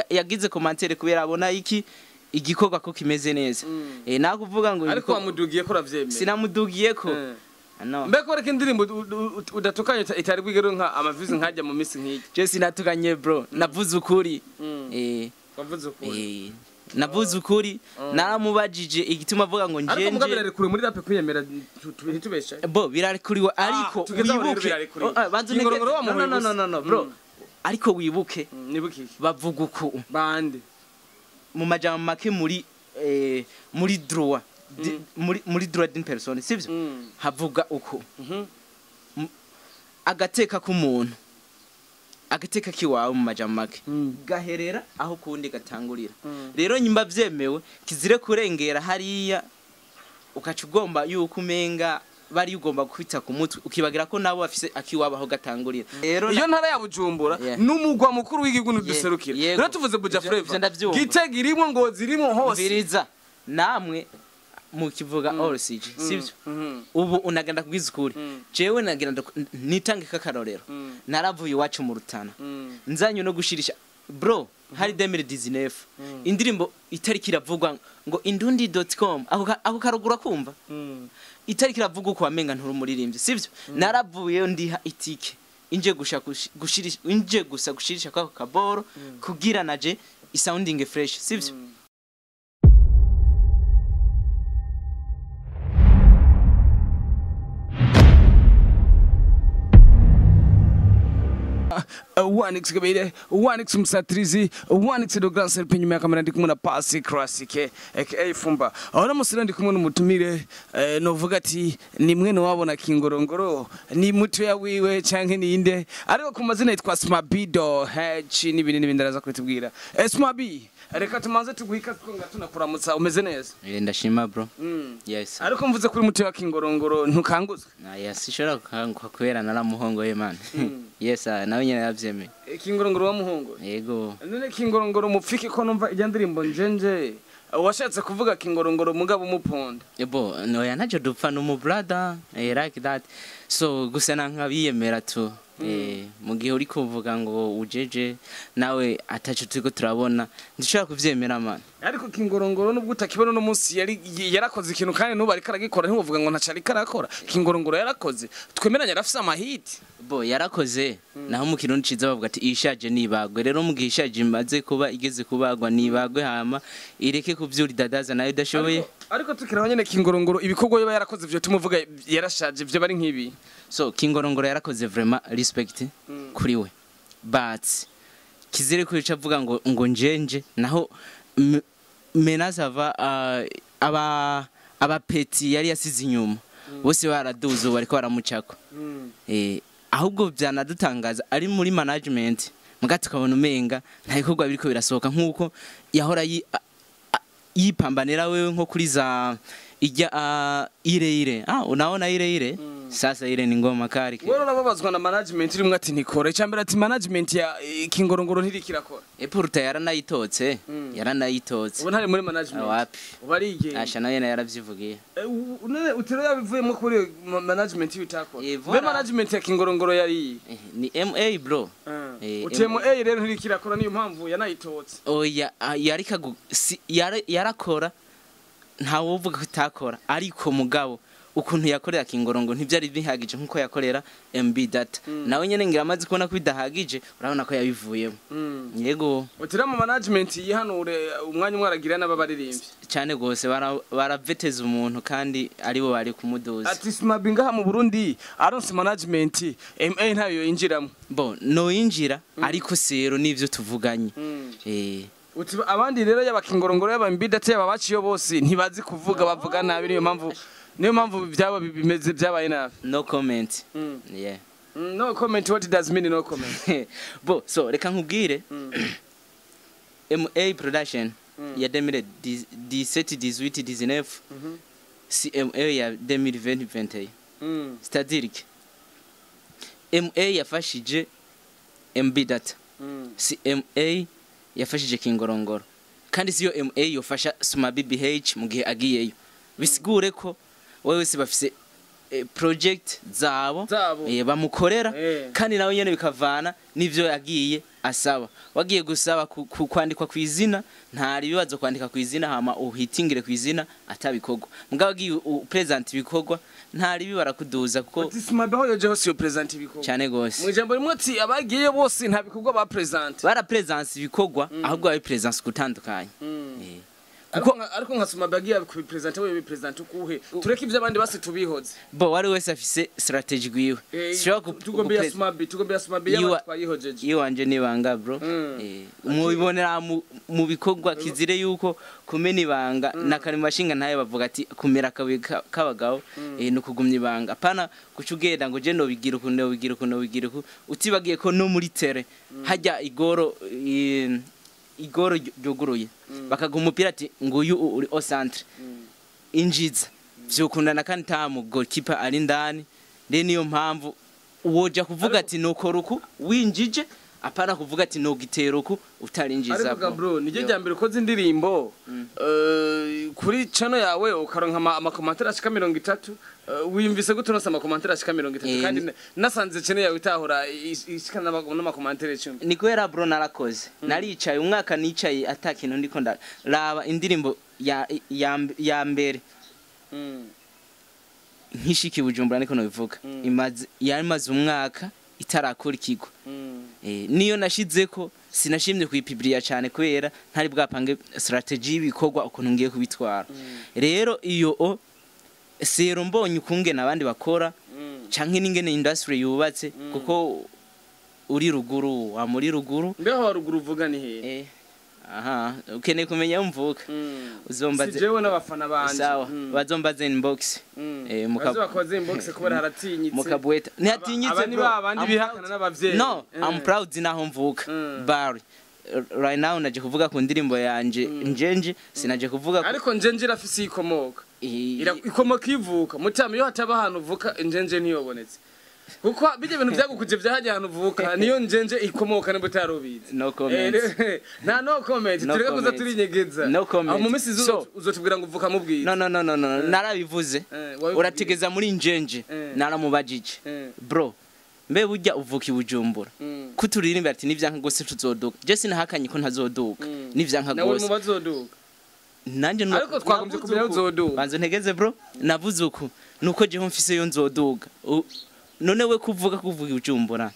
Yagize commentaire kubera abona iki igikorwa ko kimeze neza. Nakuvuga ngo ariko wamudugiye ko uravyemera? Sinamudugiye ko. No. Mbega ureka indirimbo udatukanye itari bwigere nka amavuzi nkajya mu minsi nk'iki? Je sinatukanye bro, navuze ukuri. Wavuze ukuri. Navuze ukuri, naramubajije igituma avuga ngo Ariko njenje. mugabo birarekuriwe muri rap kwiyemera, ntitubeshe. Bo birarekuriwe, ariko Tugeze aho rero wibuke birarekuriwe. Oh, ah, banza uneke- Ingorongoro No, wamuhoye no, no, ubusa. no, no, bro, ariko wibuke Nibuke iki? Bavuga uku Bande? Mu majambo make, muri droit muri droit d'une personne, sivyo? Havuga uko agateka k'umuntu, agateka kiwawe mu majambo make, gaherera aho kundi gatangurira. Rero nyimba vyemewe, kizire kurengera hariya ukaca ugomba yuko umenga bari ugomba kwita ku mutwe, ukibagira ko nabo bafise akiwabo aho gatangurira. Rero Iyo ntara ya Bujumbura n'umugwa mukuru w'igihugu ntiduserukira. Yego. Rero tuvuze Buja Ivyo Flava, ndavyumva. Gitega irimwo, Ngozi irimwo, hose. Mviriza, namwe mukivuga all CG, sivyo? Ubu unagenda kubwiza ukuri, jewe nagenda nitange kakarorero. Naravuye iwacu mu Rutana, nzanye no gushirisha bro, hari 2019 indirimbo itariki iravugwa ngo indundi.com, ako karugura kumva itariki iravuga uko wamenga nturi umuririmbyi, sivyo? Naravuyeyo ndiha itike, inje gusha gushirisha, inje gusa gushirisha kwako kaboro kugira naje isounding fresh, sivyo? One X kabiri, One X Msatirizi, One X do Grand Serpent. Nyuma ya kamera ndi kumwe na Pasi Classic aka Fumba. Aho na musore ndi kumwe n'umutumire, novuga ati ni mwene wabo na Kingorongoro, ni muto ya wiwe canke ni inde, ariko ku mazina yitwa Smabido H n'ibindi n'ibindi araza kubitubwira. Smabi, reka tumanze tuguhika twonga tunakuramutsa, umeze neza? Ndashima bro. Yes. Ariko mvuze kuri muto wa Kingorongoro ntukanguzwe? Na yes, ishobora gukanguka kubera naramuhongoye man. Yes, ah, nawe nyene yavyemeye. Kingorongoro wa muhongo? Yego. None Kingorongoro mupfike ko numva ijya ndirimbo njenje washatse kuvuga Kingorongoro mugabo umuponda? Ebo noya ntacyo dupfa, ni umu brother, like that. So gusa nankabiyemera tu. Mu gihe uri kuvuga ngo ujeje nawe ataco turiko turabona, ndushobora kuvyemera man. Ariko Kingorongoro nubwo utakibona uno munsi, yari yarakoze ikintu kandi n'ubu ariko aragikora. Ntiwovuga ngo ntaco ariko arakora. Kingorongoro yarakoze, twemeranya, arafise amahiti. Bo yarakoze, naho mu kirundi ciza bavuga ati ishaje nibagwe. Rero mu gihe ishaje imaze kuba igeze kubagwa, nibagwe, hama ireke kuvyura idadaza nayo idashoboye. Ariko tukiraho nyene, Kingorongoro ibikorwa yoba yarakoze ivyo tumuvuga yarashaje ivyo bari nk'ibi? So Kingorongoro yarakoze vraiment, respect kuri we, but kizere ko ico avuga ngo njenje naho menace ava aba petits yari yasize inyuma bose baraduze, ubu bariko baramucako. Ahubwo byanadutangaza ari muri management muga tukabona umenga nta bikorwa biriko birasohoka nkuko yahora yipambanira wewe, nko kuri za ijya ire ire, unaona ire ire. Sasa ile ni ngoma kali. Wewe urababazwa na management irimwo ati ntikora icambere, ati management ya Kingorongoro ntiriko irakora. Epurta yaranayitotse, yaranayitotse. Ubu ntari muri management? Wapi. Ubu arigenga? Asha nawe yaravyivugiye. None utero yabivuyemo kuri management y'utakora? Voilà. Be management ya Kingorongoro yari iyi? Ni MA bro. Utemo A rero ntiriko irakora, niyo mpamvu yanayitotse. Oya, yarika yarakora, ntawovuga ko itakora, ariko mugabo ukuntu yakorera Kingorongo ntivyari bihagije nkuko yakorera MB Data. Nawe nyene ngira amaze kubona ko bidahagije, urabona ko yabivuyemo. Yego. Utira mu management yihanure umwanya umwe aragira n'ababaririmbyi. Cyane gose, baraveteza umuntu kandi aribo bari kumuduza. Ati Smabi ngaha mu Burundi aronse management MA ntayo yinjiramo? Bo noyinjira, ariko sero nivyo tuvuganye. Uti abandi rero yaba Kingorongoro, yaba MB Data, yaba baciyo bose ntibazi kuvuga, bavuga nabi, niyo mpamvu byaba bimeze byabaye nabi. No comment. Yeah. No comment, what does mean no comment? Bo so reka nkubwire, MA production ya 2017 18 19 si MA ya 2020 21. C'est-à-dire que MA yafashije MB Data si MA yafashije Kingorongoro, kandi siyo MA yofasha Suma BBH mu gihe agiyeyo. Bisigure ko wowe wese bafise project zabo, Zabo. Bamukorera. Kandi nawe nyene bikavana n'ivyo yagiye asaba. Wagiye gusaba kwandikwa ku izina, ntari ibibazo kwandika ku izina hama uhitingire ku izina atabikorwa. Mugabo wagiye upresent ibikorwa, ntari bibarakuduza kuko Ati Sumabi aho yoje hose yo present ibikorwa. Cyane gose. Mu ijambo rimwe ati abagiyeyo bose nta bikorwa ba present. Barapresence ibikorwa, ahubwo babipresence gutandukanye. Kuko ariko nka Sumabi agiye kubipresent, we bipresent ukuhe? Tureke ibyo abandi basi tubihoze. Bo wari wese afise strategy gwiwe. Sishobora Tugombeye Sumabi, tugombeye Sumabi Yiwa- y'abatwayihojeje. Iwanje nibanga, bro. Mubibonera mu bikorwa. Kizire yuko kumena ibanga na kare mu bashinga ntayo bavuga ati kumera akabuye k'abagabo, ni ukugumya ibanga, apana guca ugenda ngo je nobigira uku, nobigira uku, nobigira uku, utibagiye ko no muri tere hajya igoro, igoro ryuguruye bakaguha umupira ati nguyu uri au centre, injiza, vyokundana kandi nta mu goalkeeper ari indani. Rero niyo mpamvu woja kuvuga ati nukora uku winjije, apana kuvuga ati nogitera uku utarinjiza. Ariko Bro. Gabro, niryo Yo. rya mbere ukoze indirimbo kuri channel yawe ukaronka amakomantere ashika 30. Wiyumvise gute uronse amakomantere ashika 30? Kandi nasanze channel yawe itahora ishika n'amakomantere 10. Ni kubera, bro, narakoze, naricaye umwaka, nicaye ata kintu ndiko ndaraba indirimbo ya mbere nkishiki Bujumbura, niko nobivuga. Imaze yarimaze umwaka itarakora ikigo. Niyo nashizeko sinashimye kuyipibriya cyane kubera ntari bwapange strategy y'ibikorwa ukuntu ngiye kubitwara. Rero iyo o sero mbonye ukungene abandi bakora canke n'ingene industry yubatse, kuko uri ruguru wa muri ruguru. Mbeho haruguru uvuga ni hehe? Aha ukeneye kumenya aho mvuka? Uzombaze. Si jewe n'abafana banje. Sawa, bazombaze inbox. Baze bakoze inbox kubera haratinyitse. Mukabweta ntihatinyitse, Aba ni bro. ba bandi I'm bihakana proud. n'abavyeyi. No, I'm proud naho mvuka. Bari right now naje kuvuga ku ndirimbo yanje Njenje, sinaje kuvuga ku Ariko Njenje irafise ikomoka. Ikomoka ivuka mutama. Iyo hataba ahantu uvuka, Njenje ntiyobonetse, kuko bijya bintu byagukuje byahajya ahantu uvuka, niyo Njenje ikomoka nimba utarubizi. No comment. Nta no comment. No Tureke kuza comment. turinyegeza. No comment. Aho mu minsi uzotubwira ngo uvuka mu Bwiza. No, no, no, no, no, narabivuze. Wabibwiye. Urategeza muri Njenje. Naramubajije, bro, mbe burya uvuka i Bujumbura, kuturirimba ati nivyanka gose tuzoduka? Je sinahakanye ko ntazoduka nivyanka Nawe mu gose. bazoduka. Nanje Ariko twagombye navuze kumenya uku. uzoduga. Banza ntegeze, bro. Navuze uku nuko jeho mfise yo nzoduga. None we kuvuga i Bujumbura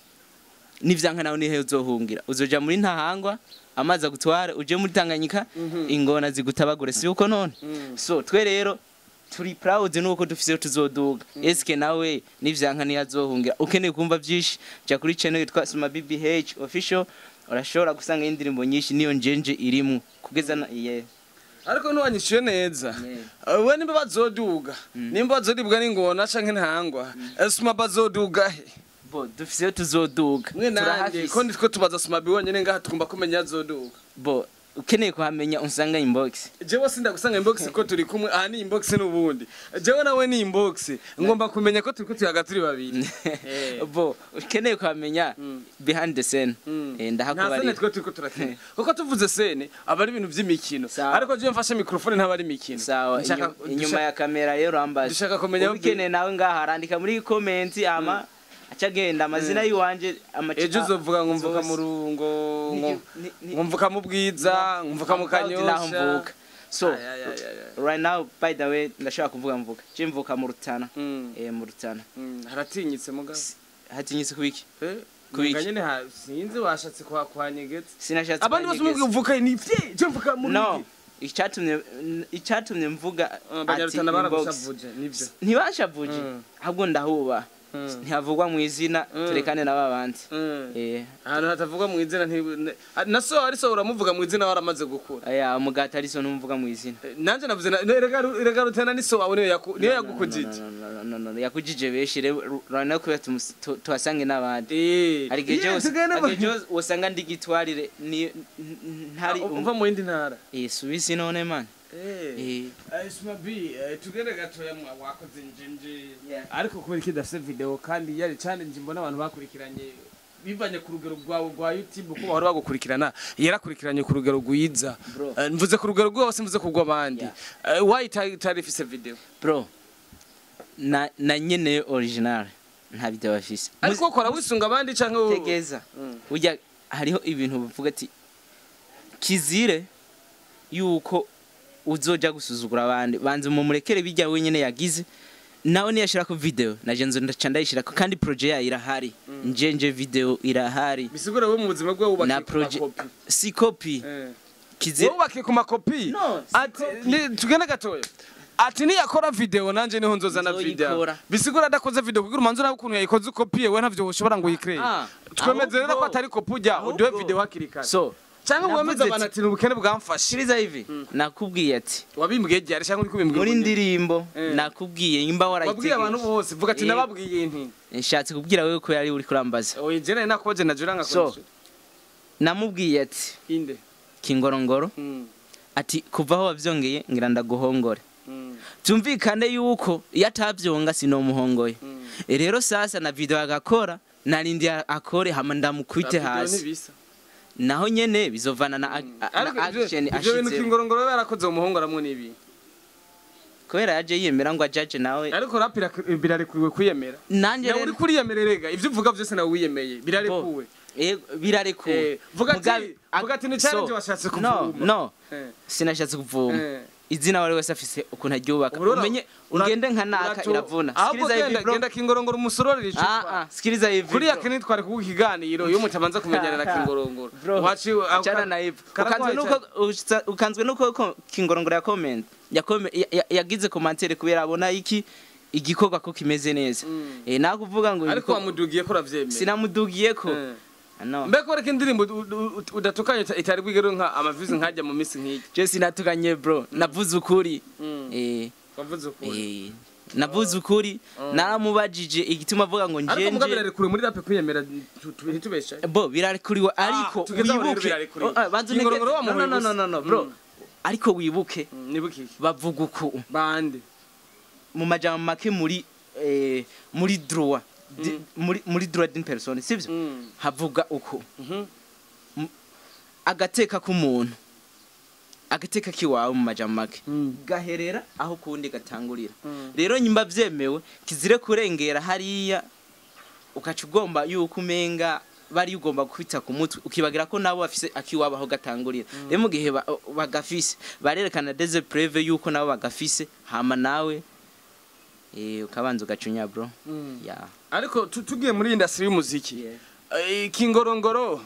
nivyanka, nawe nihe uzohungira? Uzoja muri Ntahangwa amazi agutware, uje muri Tanganyika ingona zigutabagure, si uko none? So twe rero turi proud nuko dufise tuzoduga. Eske nawe nivyanka niyazohungira? Ukeneye kumva byinshi, ja kuri channel yitwa Suma BBH Official, urashobora gusanga indirimbo nyinshi, niyo Njenje irimwo kugeza na yeah. Ariko ntiwanyishyuye neza. We nimba bazoduga, nimba bazoribwa n'ingona canke Ntangwa, Suma bazoduga he? Bo dufise tuzoduga. Mwe nande Turahafise. ko nitwe tubaza Sumabi wenyene ngaha, tugomba kumenya azoduga. Bo ukeneye kuhamenya unsanga inbox. Jewe sindagusanga inbox ko turi kumwe aha, ni inbox n'ubundi jewe nawe ni inbox, ngomba kumenya ko turiko tuyaga turi babiri. Bo ukeneye kuhamenya behind the scene, Nta scène. Ndahakubarira. Twe turiko turakina, kuko tuvuze scène aba ari ibintu vy'imikino. Sawa. Ariko jewe mfashe microphone ntaba ari imikino. Sawa. Inyuma ya kamera rero ambaza. Dushaka kumenya Ubikeneye nawe ngaha arandika muri comment, ama aca agenda amazina yiwanje Ejo uzovuga ngo mvuka zose. mu Rungo, ngo ngo mvuka mu Bwiza, mvuka mu I'm proud naho Kanyosha. mvuka. So Ay, ay, ay, ay, ay. right now, by the way, ndashaka kuvuga mvuka, je mvuka mu Rutana. Mu Rutana. Haratinyitse mugabo. Hatinyitse kubiki? Kubiki? Kubiki? Nyene sinzi washatse kwa kwanyegetse. Sinashatse Abandi bose kwanyegeza. mubwiye uvuka ni vye, je mvuka mu No, icyatumye mvuga ati Abanyarutana inbox. baragushavuje nivyo. Ntibashavuje, ahubwo ndahuba ntihavugwa mu izina, turekane n'aba bandi. Ahantu hatavugwa mu izina na so ari so uramuvuga mu izina waramaze gukura. Aya umugati ari so ntumvuga mu izina. Nanje navuze rega Rutana ni so wawe, niyo niyo yagukujije. No, no, no, no, no, yakujije benshi rero urabona ko tuhasange n'abandi. Hari igihe hari igihe usanga ndi gitwarire ni ntari Umva mu yindi ntara. Subisi none man. Isma B, tugende gatoya wakoze Njenje. Yeah. Ariko kubera iki idafise video kandi yari challenge mbona abantu bakurikiranye bivanye ku rugero rwawe rwa YouTube, uko bahora bagukurikirana, yarakurikiranye ku rugero rwiza. Bro. Mvuze ku rugero rwawe, simvuze ku rw'abandi. Why itari ifise video? Bro. Na nyene original nta video bafise. Ariko kora wisunga abandi canke wowe? Tegeza, burya hariho ibintu bavuga ati kizire yuko uzoja gusuzugura abandi. Banze mumurekere bijya wenyene yagize, nawe niyashira ku video naje nzo ndaca ndayishira, kandi projet yayo irahari, nje video irahari. Bisigura wowe mu buzima bwawe wubakiye Na ku projet makopi. Si copy kizire. Wubakiye ku makopi. No, si Ati tugende gatoya, ati niyakora video nanje niho nzozana video. Nzoyikora. Bisigura adakoze video kugira umanze urabe ukuntu yayikoze, ukopiye we ntavyo ushobora ngo uyikreye. Ah, Twemeze rero ko ahubwo- atari kopi, ujya uduhe ahubwo- video hakiri kare So cyangwa navuze wemeze abantu ati ni ubukene bwamfashe. Shiriza hivi, nakubwiye ati Wabimbwiye ryari cyangwa uri kubimbwira muri ubu nyene? ndirimbo nakubwiye imba Wabwiye abantu warayitegereje. bose, vuga ati nababwiye nti Nshatse kubwira wewe ko yari uri kurambaza. Oye, je nari nakoje na juranga. So, namubwiye ati Inde? Kingorongoro. Ati kuva aho wavyongeye ngira ndaguhongore. Byumvikane yuko iyo atavyonga sinomuhongoye. Rero sasa na video agakora, narindi akore hama ndamukubite Video hasi. ntibisa. Naho nyene bizovana na Ariko na action ivyo bintu ashizemo. Kingorongoro yarakoze umuhungu aramwo nibi. Kubera yaje yiyemera ngo ajaje nawe. Ariko rap birarekuriwe kwiyemera. Nanje Nawe uri rero kuriyemera rega, ivyo uvuga vyose nawe wiyemeye birarekuwe. Birarekuwe. Vuga ati vuga ati ni challenge So, washatse no kuvuma. No, sinashatse kuvuma. Izina wari wese afise ukuntu aryubaka. Ubu rero Umenye ugende nka naka iravuna. Ahubwo Sikiliza hivi genda bro. genda Kingorongoro umusororere icupa. Ah ah, sikiliza hivi Kuriya bro. kini twari kuguha ikiganiro iyo mutabanza kumenyana na Kingorongoro. Bro, Waciwe achana na hivyo. Karakuhaye. Ukanzwe nuko Kingorongoro ya comment yagize commentaire kubera abona iki igikorwa ko kimeze neza. Nakuvuga ngo Ariko wamudugiye ko uravyemeye. Sinamudugiye ko. No. Mbega ko reka indirimbo udatukanye itari bwigere nka amavuzi nkajya mu minsi nk'iyi. Je sinatukanye bro, navuze ukuri. Wavuze ukuri. Navuze ukuri, naramubajije igituma avuga ngo Ariko muga njenje. birarekuriwe muri rap kwiyemera, ntitubeshaye. Bo birarekuriwe, ariko Tugeze aho rero wibuke birarekuriwe. Oh, ah, banza unege- Kingorongoro no wamuhoye no no ubusa. no no bro, ariko wibuke Nibuke iki? Bavuga uku Bande? Mu majambo make, muri muri droit muri droit d'une personne, sivyo? Havuga uku: agateka k'umuntu, agateka kiwawe mu majambo make, gaherera aho kundi gatangurira. Rero nyimba vyemewe, kizire kurengera hariya ukaca ugomba yuko umenga bari ugomba kwita ku mutwe, ukibagira ko nabo bafise akiwabo aho gatangurira. Rero mu gihe bagafise, barerekana des preuves yuko nabo bagafise, hama nawe ukabanza ugacunya bro ya. Ariko tugiye muri industry y'umuziki, Kingorongoro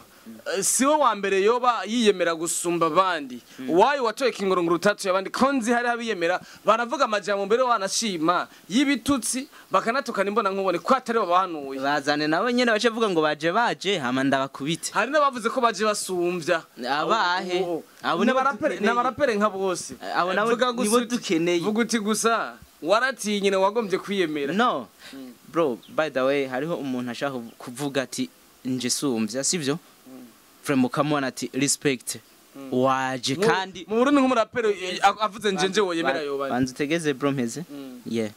siwe wa mbere yoba yiyemera gusumba abandi. Wayo watoye Kingorongoro utatu abandi, ko nzi hari abiyemera baravuga amajambo mbere wanashima y'ibitutsi, bakanatukana imbona nkubone ko atari babahanuye. Bazane nabo nyene bace vuga ngo baje hama ndabakubite. Hari n'abavuze ko baje basumvya. Abahe? Abo Abo nibo n'abarapere dukeneye. N'abarapere nka bose. Abo nabo Vuga gusa nibo dukeneye. Vuga uti gusa waratinye wagombye kwiyemera. No bro, by the way, hariho umuntu ashaka kuvuga ati nje sumvya, sivyo? Frame ukamubona ati respect waje kandi Mu Burundi nk'umurapere avuze nje woyemera yoba? Banza utegeze bro, mpeze yeah,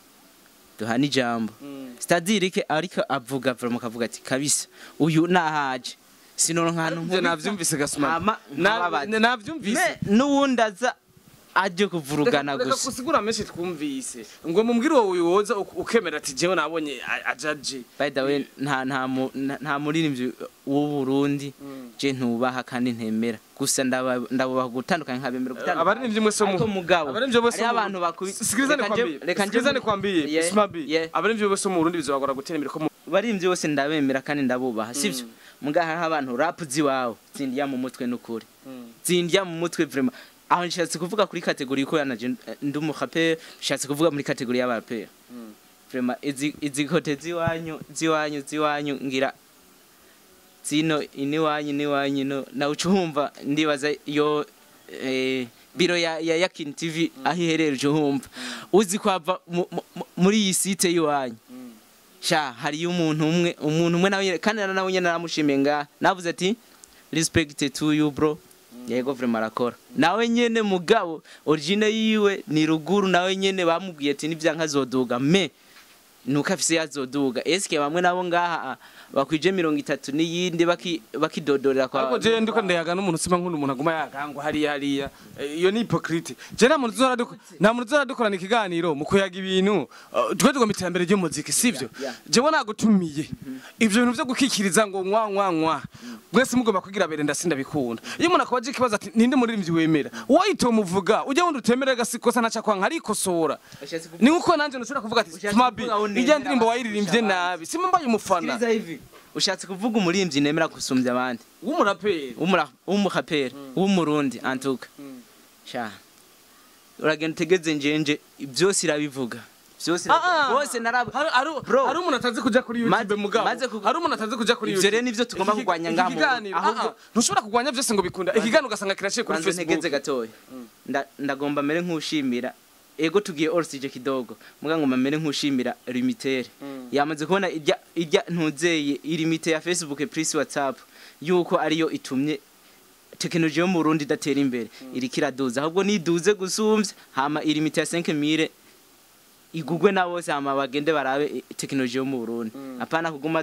duhana ijambo. C'est-à-dire que ariko avuga vraiment ukavuga ati kabisa uyu nahaje sinoronka ahantu Ivyo nkubita. navyumvise gasuma. Hama nkababaza. Navyumvise. Me n'uwundi aza aje kuvurugana Reka gusa. Gusigura menshi twumvise ngo mumbwire uwo wiwoza ukemera ati jewe nabonye ajaje. By the way, nta muririmbyi w'u Burundi je ntubaha kandi ntemera, gusa ndabubaha gutandukanya nkabemera gutandukanya. Abaririmbyi mwese Ariko mugabo abaririmbyi bose hariho abantu bakubi Sikiliza nikwambie. Reka nje Sikiliza nikwambie. Yeah, Simabi. yeah. Abaririmbyi bose mu Burundi bizobagora gutera imbere ko Abaririmbyi bose ndabemera kandi ndabubaha, sivyo? Muga hariho abantu rap ziwawe zindya mu mutwe, n'ukuri zindya mu mutwe vraiment. Aho nshatse kuvuga kuri catégorie ko yanaje ndi umurapeur, nshatse kuvuga muri catégorie y'abarapeur vraiment izi côté ziwanyu ngira zino iniwanyu niwanyu no nawe ucumva, ndibaza iyo biro ya Kin TV aho iherereye, ucumva uzi kwava muri iyi site y'iwanyu sha hariyo umuntu umwe nawe kandi nawe nyene naramushimiye ngaha, navuze ati respect to you bro. Yego, vraiment arakora nawe nyene, mugabo origine yiwe ni ruguru, nawe nyene bamubwiye ati nivyanka azoduga me Nuko afise yazoduga. Eske bamwe nabo ngaha bakwije 30 n'iyindi bakidodorera kwa Ariko je ndiko ndayaga n'umuntu, sima nkunda umuntu aguma yagangwa hariya hariya. Iyo ni hypocrite. Je nta muntu uzora dukorana ikiganiro mu kuyaga ibintu. Twe tugomba iterambere ry'umuziki, sivyo? Yeah. Jewe nagutumiye, ivyo bintu vyo gukikiriza ngo nkwa nkwa nkwa, mwese mugomba kugira bere, ndasinda bikunda. Iyo umuntu akubaje ikibazo ati: "Ninde muririmbyi wemera?" Wowe itomuvuga ujya wundi utemera, gasikosa ntaca kwanka arikosora. Ni nkuko nanje ntushobora kuvuga ati: Ushatse "Smabi, kuvuga aho ijya nemera ndirimbo wayiririmbye abandi. nabi." Simba mbaye umufana. Sikiliza hivi, ushatse kuvuga umurimbyi nemera gusumbya abandi w'umuraperi? W'umuraperi w'umurundi, antuka sha uragenda utegeze njenje, byose irabivuga byose bose narab Bro. Hari umuntu atazi kuja kuri YouTube, mugabo hari umuntu atazi kuja kuri Ivyo YouTube. rero nivyo tugomba kurwanya ngaha Iki kiganiro, ahubwo- ntushobora kurwanya byose ngo bikunda. Ikiganiro ugasanga kiraciye kuri Banza Facebook. ntegeze gatoya. Ndagomba mere nk'ushimira, ego tugiye orsije kidogo, muga ngomba mere nk'ushimira limitere yamaze kubona ijya ntuzeye ilimite ya Facebook plus WhatsApp, yuko ariyo itumye tekinoloji yo mu Burundi idatera imbere. Iriko iraduza, ahubwo niduze gusumvya, hama ilimite ya 5000 igugwe na bose, hama bagende barabe tekinoloji yo mu Burundi, apana kuguma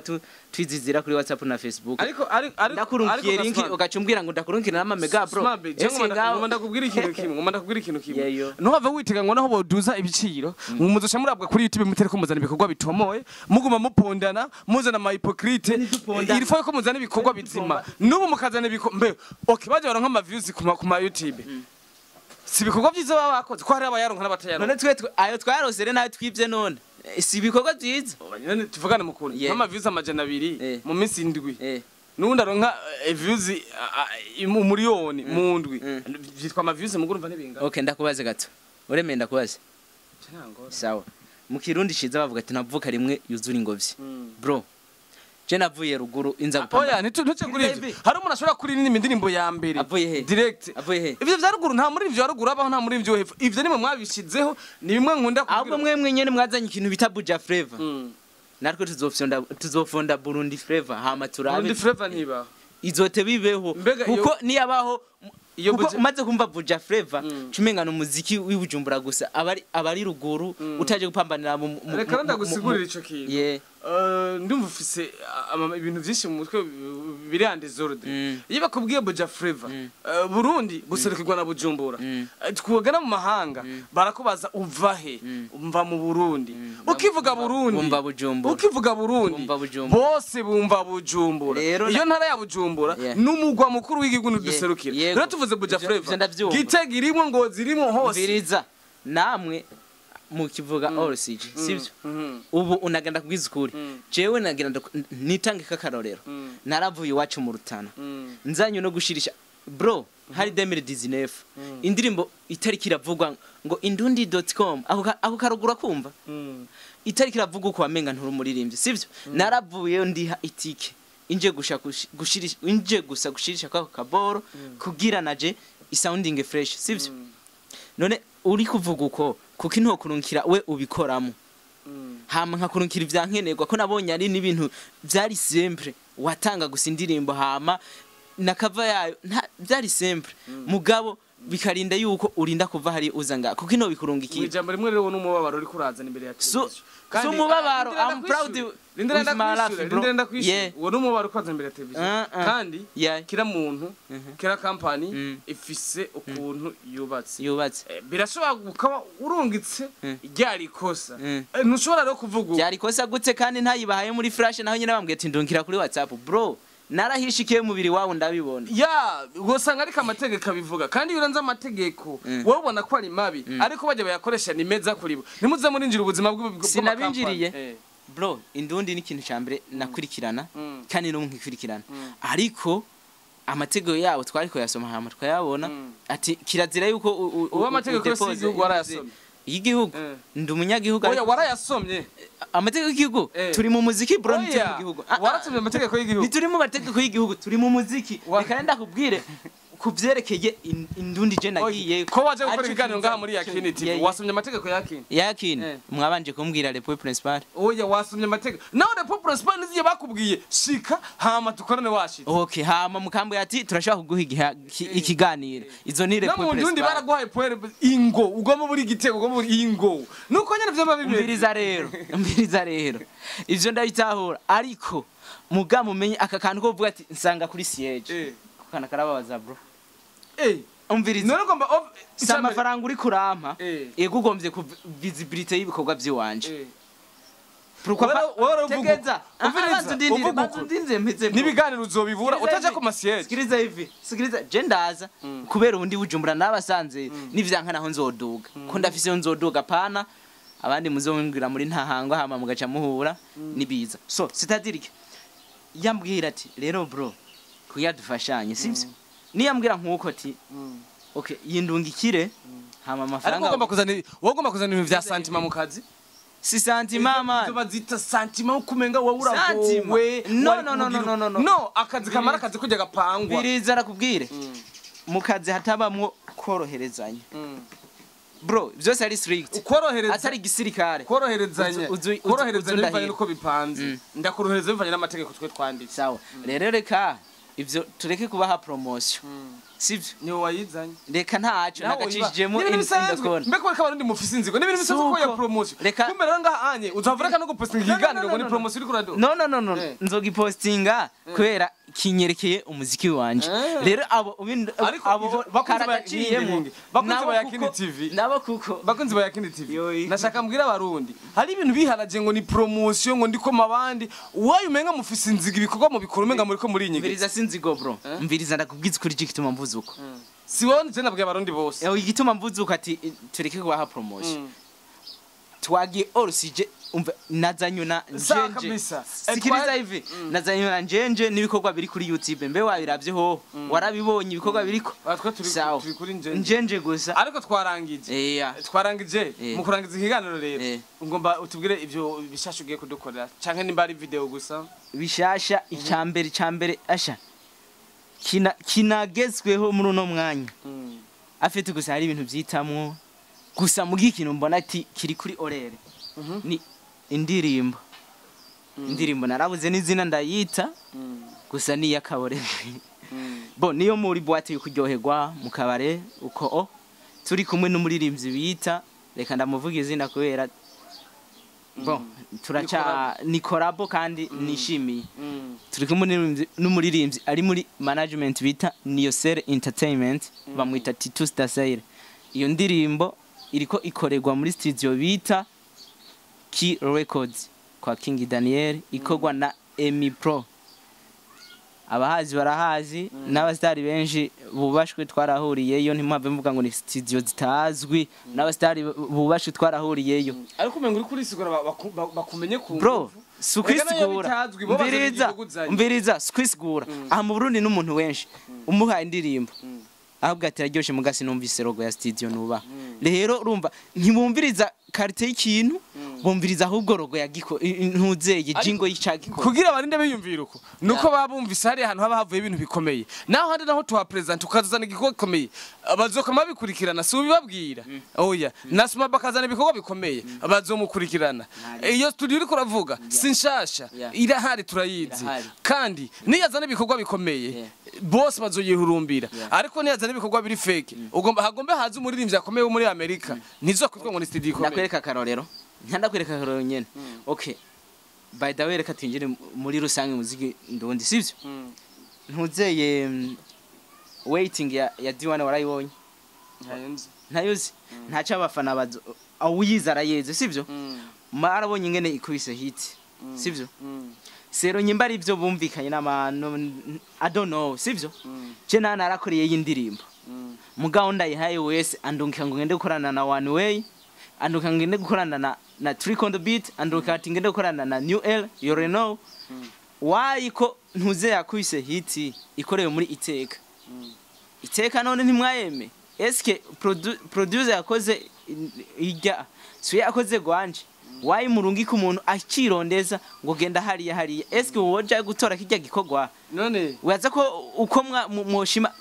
twizizira kuri WhatsApp na Facebook. Ariko Ndakurunkiye ariko link, Gaspard, ugaca umbwira ngo ndakurunkira n'ama mega, bro. Smabe, je Ese ngomba ndakubwira ikintu kimwe, ngomba ndakubwira ikintu kimwe. Yeyo. Ntuhave witega ngo naho boduza ibiciro muzoca murabwa kuri YouTube, mutere ko muzana ibikorwa bitomoye, muguma mupondana, muzana ama hypocrite. Ntidupondana. Il faut ko muzana ibikorwa bizima. N'ubu mukazana ibikorwa mbe okay, baje baronka ama views ku ma YouTube. Si ibikorwa byiza baba bakoze, ko hari abayaronka n'abatayaronka. None twe ayo twarose rero nayo twibye none? Si ibikorwa byiza. None tuvugane mukuru, nk'ama views 200 mu minsi 7, n'ubundi aronka views 1 miliyoni mu ndwi, vyitwa ama views muguru, mva ntibingana. Okay, ndakubaze gato, uremeye ndakubaze? Sawa, mu Kirundi ciza bavuga ati: "Ntavuka rimwe yuzura ingobyi." Bro, je navuye ruguru inza gupamba. Oya, ntuce kuri ivyo. Hari umuntu ashobora kuririmba indirimbo ya mbere Avuye he? direct. Avuye he? Ivyo vya ruguru, nta muri ivyo ya ruguru abaho, nta muri ivyo hepfo. Ivyo nimwe mwabishizeho, ni bimwe nkunda Ahubwo kubwira. mwe nyene mwazanye ikintu bita Buja Flavor, natwe tuzofonda Burundi Flavor, hama turabe. Burundi Flavor ntibaho. Izote bibeho. Mbega Kuko niyabaho, iyo kuko umaze kumva Buja Flavor, cumenga umuziki w'ibujumbura gusa, abari ruguru utaje gupambanira mu Reka ndagusigurira ico kintu. Ndumva ufise ibintu vyinshi mu mutwe biri en désordre. Iyo bakubwiye Buja Flavor, Burundi buserukirwa na Bujumbura. Twogana mu mahanga barakubaza: "Uva he?" "Umva mu Burundi." Ukivuga Burundi, Bumva Bujumbura. Ukivuga Burundi, Bumva Bujumbura. bose bumva Bujumbura. Rero Iyo ntara ya Bujumbura n'umugwa mukuru w'igihugu ntiduserukira. Yego. Rero tuvuze Buja Ivyo Flavor, ndavyumva. Gitega irimwo, Ngozi irimwo, hose. Mviriza, namwe mukivuga ORCG, sivyo? Ubu unagenda kubwiza ukuri, jewe nagenda nitange kakarorero. Naravuye iwacu mu Rutana, nzanye no gushirisha, bro. Hari 2019 indirimbo itariki iravugwa ngo indundi.com, ako karugura kumva itariki iravuga uko wamenga nturi umuririmbyi, sivyo? Naravuyeyo, ndiha itike, inje gusha gushirisha, inje gusa gushirisha kwako kaboro kugira naje isounding fresh, sivyo? None uri kuvuga uko kuko intokurunkira we ubikoramo, hama nkakurunkira ivyankenerwa, ko nabonye ari n'ibintu vyari simple, watanga gusa indirimbo hama na cover yayo byari simple, mugabo bikarinda yuko urinda kuva hari uza nga kuko ino bikurungikira. Ijambo rimwe rero, n'umubabaro uri kurazana imbere ya televiziyo. Si umubabaro, I'm proud with my life, bro. Rindira ndakwishyura. Uwo n'umubabaro uri kurazana imbere ya televiziyo. Kandi kira muntu, kira company ifise ukuntu yubatse. Yubatse. Birashobora ukaba urungitse ryari ikosa. Ntushobora rero kuvuga ubu. Byari kosa gutse kandi ntayibahaye muri flash, naho nyine bambwiye ati: "Ndungikira kuri WhatsApp." Bro, narahishikiye umubiri wawe ndabibona. Ya, usanga ariko amategeko abivuga, kandi iyo urenze amategeko wowe ubona ko ari mabi, ariko bajya bayakoresha ni meza kuri bo. Ntimuze murinjira ubuzima Sinabinjiriye. bw'amakampani. Bro, indundi ni ikintu cya mbere nakurikirana, kandi no nkikurikirana, ariko amategeko yabo twari kuyasoma hama tukayabona, ati kirazira yuko Ubu amategeko yose udepose y'igihugu warayasomye? Y'igihugu? Ndi umunyagihugu. Oya, Ariko warayasomye? Amategeko y'igihugu, turi mu muziki, bro, ntituri mu Oya, gihugu. warasomye amategeko y'igihugu? Ntituri mu mategeko y'igihugu, turi mu muziki. Reka rero ndakubwire. Kuvyerekeye indundi je nagiye Ko waje gukora ibiganiro ngaha muri Yakini TV, wasomye amategeko ya Yakini? Yakini mwabanje kumbwira le point principal. Oya, wasomye amategeko nawe, le point principal niziye bakubwiye shika hama tukorane washitse. Okay, hama mukambwe ati turashaka kuguha ikiganiro, izo ni le No point mu ndundi principal. Baraguhaye point ingo ugomba buri gitego, ugomba buri ingo nuko nyene vyaba bimeze. Umviriza rero, umviriza rero, ivyo ndabitahura, ariko muga mumenye aka kantu ko kuvuga ati nsanga kuri siège, ako kantu karababaza, bro. Umviriza. None ugomba Si amafaranga uri kurampa, yego, ugombye ku visibility y'ibikorwa by'iwanje. Pourquoi pas? Wowe uvuga Tegeza. Umviriza, Banza undindire, uvuga banza uko. undindire mpeze, bro. N'ibiganiro uzobibura Sikiriza utaja hivi. ku masiège. Sikiriza hivi, sikiriza, je ndaza kubera ubundi Bujumbura nabasanze nivyanka naho nzoduga ko ndafise nzoduga pana abandi muzongera muri Ntahangwa, hama mugaca muhura nibiza. So c'est-à-dire que yambwira ati rero bro, kuya dufashanye, sivyo? Niyambwira nkuko ati okay, yindungikire hama Ariko amafaranga. ugomba kuzana, wowe ugomba kuzana ibintu vya sentiment mu kazi. Si sentiment, man. Izo bazita sentiment, kumenga wowe Sentiment. uragowe. No, wari no, no, no, kugira- no, no, no. No, akazi kamara, akazi kujya gapangwa. Biriza arakubwire, mu kazi hatabamwo koroherezanya, bro, byose ari strict. Korohereza Atari gisirikare. Koroherezanya koroherezanya uzu bivanye ndahira. nuko bipanze, ndakorohereza bivanye n'amategeko twe twanditse. Sawa rero, reka ivyo tureke kubaha promotion, sivyo? Niwe wayizanye. Reka ntaco Nawe nagacishijemo. Ni ibintu bisanzwe. Indakona. Mbega ko abarundi mufise inzigo, ni ibintu bisanzwe ko ya Suko. promotion. Reka- Kumbe rero ngaha anye uzavura no gupostinga No, no, ikiganiro no, ngo ni no, no. promotion uri kurado. No, no, no, no. Nzogipostinga kubera kinyerekeye umuziki wanje. Rero abo Ariko abo bakunzi ba karagaciyemo Hinge, bakunzi nabo ba Yakini kuko- TV. Nabo kuko Bakunzi ba Yakini TV, Yoi. nashaka mbwira abarundi hari ibintu biharaje ngo ni promotion, ngo ndiko mabandi wayo, umenga mufise inzigo, ibikorwa mu bikora umenga muri ko muri inyige. Mviriza, sinzigo, bro. Mviriza, ndakubwiza ukuri igituma mvuze uko. Si wowe, nje nabwiye abarundi bose. Igituma mvuze uko ati tureke kubaha promotion, twagiye orusije, umva, nazanywe na Sawa njenje. kabisa. Sikiriza hivi, nazanywe na njenje n'ibikorwa biri kuri YouTube. Mbe wabiravye ho? Warabibonye ibikorwa biriko? Ah, twe turi Sawa. turi kuri njenje. Njenje gusa. Ariko twarangije. Twarangije. Mu kurangiza ikiganiro rero, ngomba utubwire ivyo bishasha ugiye kudukorera canke nimba ari video gusa. Bishasha, icambere asha kina kinagezweho muri uno mwanya afite gusa hari ibintu vyitamwo gusa mugi ikintu mbona ati kiri kuri orere ni indirimbo. Indirimbo narabuze n'izina ndayita gusa ni iy'akabore bo, niyo muri boîte yo kuryoherwa mu kabare uko o turi kumwe n'umuririmbyi bita, reka ndamuvuga izina kubera bon turaca ni collabo kandi nishimiye. Turi kumwe n'umuririmbyi ari muri management bita Niyosere Entertainment, bamwita Titus Dasaire. Iyo ndirimbo iriko ikorerwa muri studio bita Key Records kwa King Daniel, ikorwa na Emi Pro. Abahazi barahazi, n'abasitari benshi bubashwe twarahuriyeyo. Ntimwave mvuga ngo ni studio zitazwi, n'abasitari bubashwe twarahuriyeyo. Ariko umenga uri kurisigura bakumenye ku Bro, nguvu. si Ega nayo ukwisigura. bitazwi, bo bazana Umviriza, igihugu uzanye. umviriza, si ukwisigura. Aha mu Burundi n'umuntu wenshi umuhaye indirimbo ahubwo ati araryoshe, mugasi numvise logo ya studio nuba. Rero urumva ntibumviriza qualité y'ikintu, bumviriza ahubwo logo ya giko ntuzeye jingo y'icagiko. Kugira abarinde biyumvira uko nuko baba bumvise hari ahantu haba havuye ibintu bikomeye, naho handi naho tuhapresent ukazana igikorwa gikomeye bazokama babikurikirana. Si ubibabwira, oya, nasuma bakazana ibikorwa bikomeye bazomukurikirana. Iyo studio uriko uravuga si nshasha, irahari, turayizi. Irahari. Kandi niyazana ibikorwa bikomeye bose bazoyihurumbira, ariko niyazana ibikorwa biri fake, ugomba hagombe haza umuririmbyi akomeye wo muri Amerika, ntizokwitwa ngo ni studio ikomeye. Ndakwereka akarorero, ndakwereka akarorero nyene. Okay, by the way, reka twinjire muri rusange muziki ndundi, sivyo? Ntuzeye waiting ya D1 warayibonye? Ntayuzi, ntaco abafana bazo awuyiza arayeze, sivyo? Marabonye ingene ikubise hit, sivyo? Sero nyimba ari ibyo bumvikanye n'abantu, I don't know, sivyo? Je nana narakoreye y'indirimbo mugabo ndayihaye wese andungika ngo ngende gukorana na One Way, andungika ngo ngende gukorana na Trick on the Beat, andungika ati ngende gukorana na New L. You already know why ko ntuze yakubise hit ikorewe muri Iteka. Iteka none ntimwayeme? Eske producer yakoze ijya siwe yakoze gwanje? Wayi murungika umuntu akirondeza ngo genda hariya hariya, eske woja gutora kijya gikorwa? None Waza ko uko mwoshima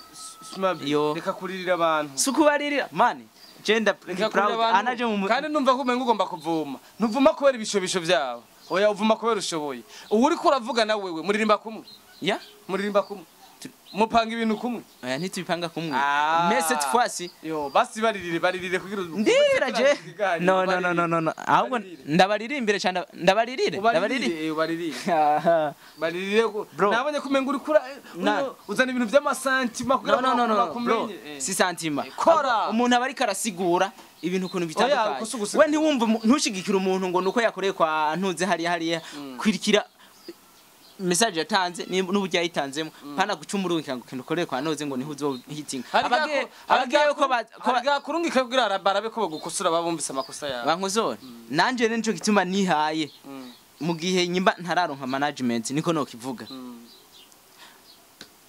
Smabi, Yo. reka kuririra abantu. Sukubaririra mani, je nda Reka proud kurira abantu. anaje mu Kandi numva ko umenga ugomba kuvuma. Ntuvuma kubera ibishobisho vyawe, oya, uvuma kubera ushoboye. Ubu uriko uravuga na wewe muririmba kumwe? Ya. Muririmba kumwe, mupanga ibintu kumwe? Oya, ntitubipanga kumwe. Ah. Mais cette fois-ci Yo, basi baririre, baririre kugira Ndira je, no, no, no, no, no, no, ahubwo Baririre. ndabaririmbire cyane, ndabaririre, ndabaririre. Ubaririre, ubaririre. Aha. Baririre Bro. nabonye kumenga uri kura uzana ibintu vy'amasantima kugira No, no, no, no, bro, bakumenye. si santima. Kora. Umuntu aba ariko arasigura ibintu ukuntu Oya, bitandukanye. uko si ugusigura. We ntiwumve ntushigikire umuntu ngo nuko yakoreye kwa ntuze hariya hariya. Kwirikira message yatanze n'uburyo yayitanzemo, pana guca umurungika ngo kintu ukoreye kwa ntuze ngo niho uzohitinga. Abagiye ko Kurungika kugira barabe ko bagukosora, babumvise amakosa yawe. Bankosora nanje rero, nico gituma nihaye mu gihe nyimba ntararonka management, niko nokivuga,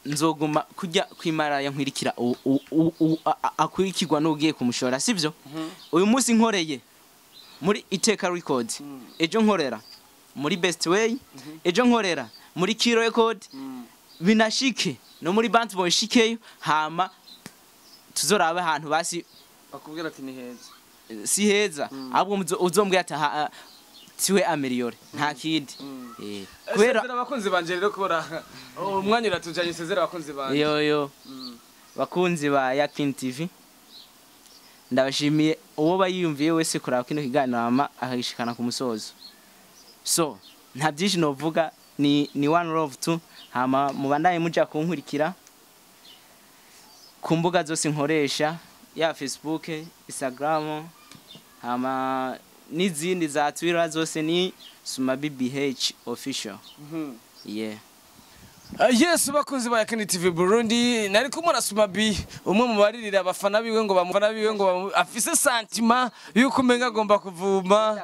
nzoguma kujya kwimaraya nkwirikira akurikirwa n'ugiye kumushora, sivyo? Uyu munsi nkoreye muri Iteka Record, ejo nkorera muri Best Way, ejo nkorera muri Kiro Record, binashike no muri Bant Boy shikeyo, hama tuzorabe ahantu basi Bakubwira ati ni heza. Si heza, ahubwo uzombwira ati tiwe améliore, nta kindi. Kubera abakunzi banje rero, kubera umwanya uratujanye, sezera abakunzi banje. Yo yo, bakunzi ba Yakin TV, ndabashimiye. Uwo bayiyumviye wese kuraba kino kiganiro hama akagishikana ku musozo, so nta byinshi novuga, ni one love tu. Hama mubandanye muja kunkurikira ku mbuga zose nkoresha, ya Facebook, Instagram, hama n'izindi za Twitter, zose ni Suma BBH official. Yeah. Yes, bakunzi ba Yakini TV Burundi, nari kumwe na Suma B, umwe mu baririra abafana biwe ngo bamufana biwe ngo afise sentiment yuko umenga agomba kuvuma.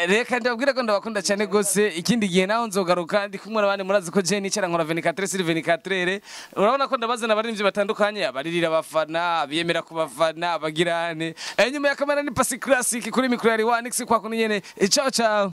Reka ndababwira ko ndabakunda cyane gose. Ikindi gihe naho nzogaruka ndi kumwe n'abandi. Murazi ko je nicara nkora 24 sur 24. Urabona ko ndabazana abaririmbyi batandukanye, abaririra abafana, abiyemera ku bafana, abagirane. Nyuma ya kamera ni Pasi Classic, kuri mikro yari Wanix kwa kuno nyene. Ciao ciao.